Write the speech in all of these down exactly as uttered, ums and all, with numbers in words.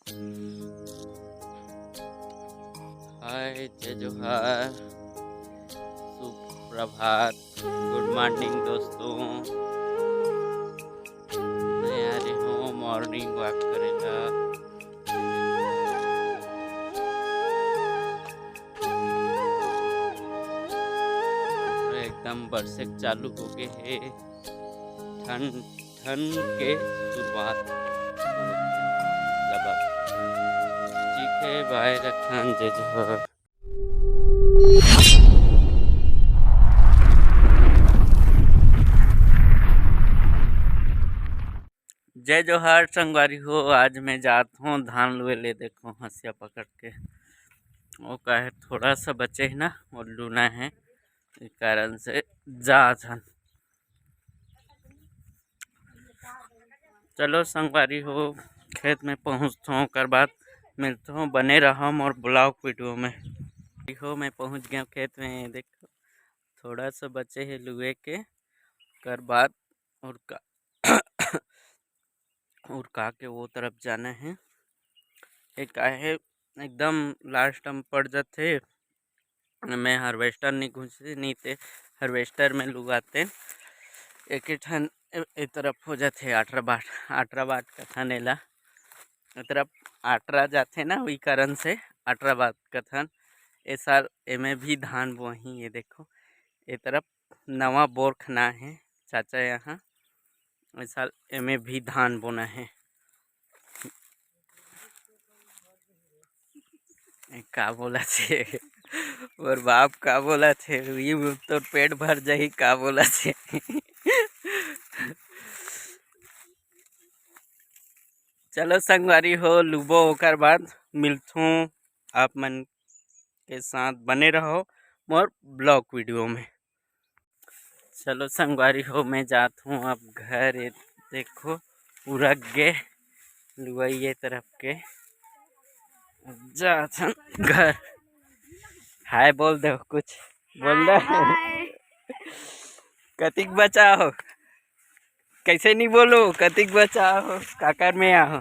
हाय, जय जोहार, सुप्रभात, गुड मॉर्निंग दोस्तों। मैं आ रहे हूँ मॉर्निंग वॉक करेला। एकदम बरसे चालू हो गए हे, ठंड ठंड के शुरुआत। ठीक है, बाय, रखन, जय जोहार। जय जोहार संगवारी हो, आज मैं जात हूँ धान लुए ले। देखो हंसिया पकड़ के, वो का है, थोड़ा सा बचे है ना, वो लूना है, इस कारण से जात हन। चलो संगवारी हो, खेत में पहुँचथों, ओकर बाद मिलथों। बने रहो मोर ब्लॉग वीडियो में। हो, मैं पहुँच गया खेत में। देखो थोड़ा सा बचे है लुए के, ओकर बाद और का और का के वो तरफ जाना है। एक आहे एकदम लास्ट में पड़ जाथे। मैं हार्वेस्टर नहीं घुसे, नहीं ते हार्वेस्टर में लुगाते। एक ही ठन ए, ए तरफ हो जाथे अठारह बाट, अठारह बाट कथन एला। ए तरफ अठारह जाथे ना, वही कारण से अठारह बाट कथन। ए साल एमे भी धान बोही। ये देखो, ए तरफ नवा बोर खना है चाचा यहाँ, ए साल एमे भी धान बोना है। ए, का बोला थे? मोर बाप का बोला थे? ये तोर पेट भर जाही, का बोला थे? चलो संगवारी हो, लुबो, ओकर बाद मिलथों आप मन के साथ। बने रहो मोर ब्लॉग वीडियो में। चलो संगवारी हो, मैं जात हूँ अब घर। ये देखो, पूरा गे लुआई ये तरफ के। अब जात हन घर। हाय बोल दो, कुछ बोल दो। हाय। कतिक बचा हो? कैसे नहीं बोलो, कतिक बचा हो? काकर में आहो।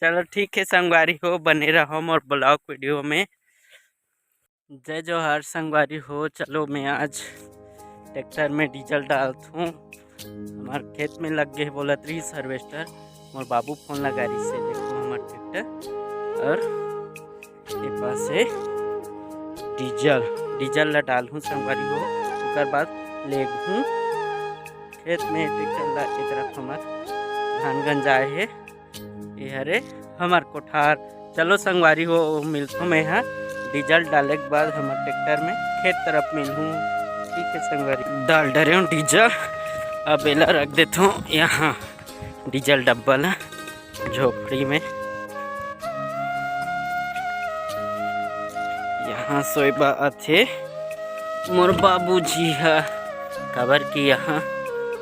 चलो ठीक है संगवारी हो, बने रहो मोर ब्लॉग वीडियो में। जय जोहार संगवारी हो। चलो मैं आज ट्रैक्टर में डीजल डालत हूँ। हमार खेत में लग गए बोलत रही हार्वेस्टर, मोर बाबू फोन लगा रही से। देखो हमार ट्रैक्टर और ये पास है डीजल, डीजल ला डालहूँ संगवारी हो, ओकर बाद लेगहूँ खेत में। ट्रैक्टर ला ए तरफ हमार धान गंजाए हे। ये हरे हमर कोठार। चलो संगवारी हो, मिलथों मैं हा डीजल डाले के बाद हमर ट्रैक्टर में, खेत तरफ मिलहूँ। ठीक है संगवारी, डाल डरे हूँ डीजल। अब एला रख देथों यहाँ डीजल डब्बा ला झोपड़ी में। यहाँ सोए बा आथे मोर बाबूजी ह, काबर कि यहाँ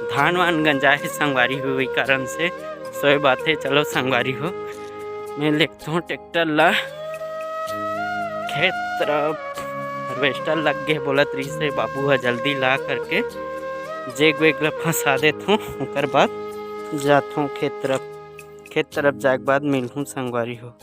धान वान गंजाए हे संगवारी हो, वही कारण से सोए बात है। चलो संगवारी हो, मैं लेगथों ट्रैक्टर ला खेत तरफ। हार्वेस्टर लग गे बोलत रहिस हे बाबू ह, जल्दी ला करके जेग वेग ला फंसा देथों, ओकर बाद जाथों खेत तरफ। खेत तरफ जाए के बाद मिलहूँ संगवारी हो।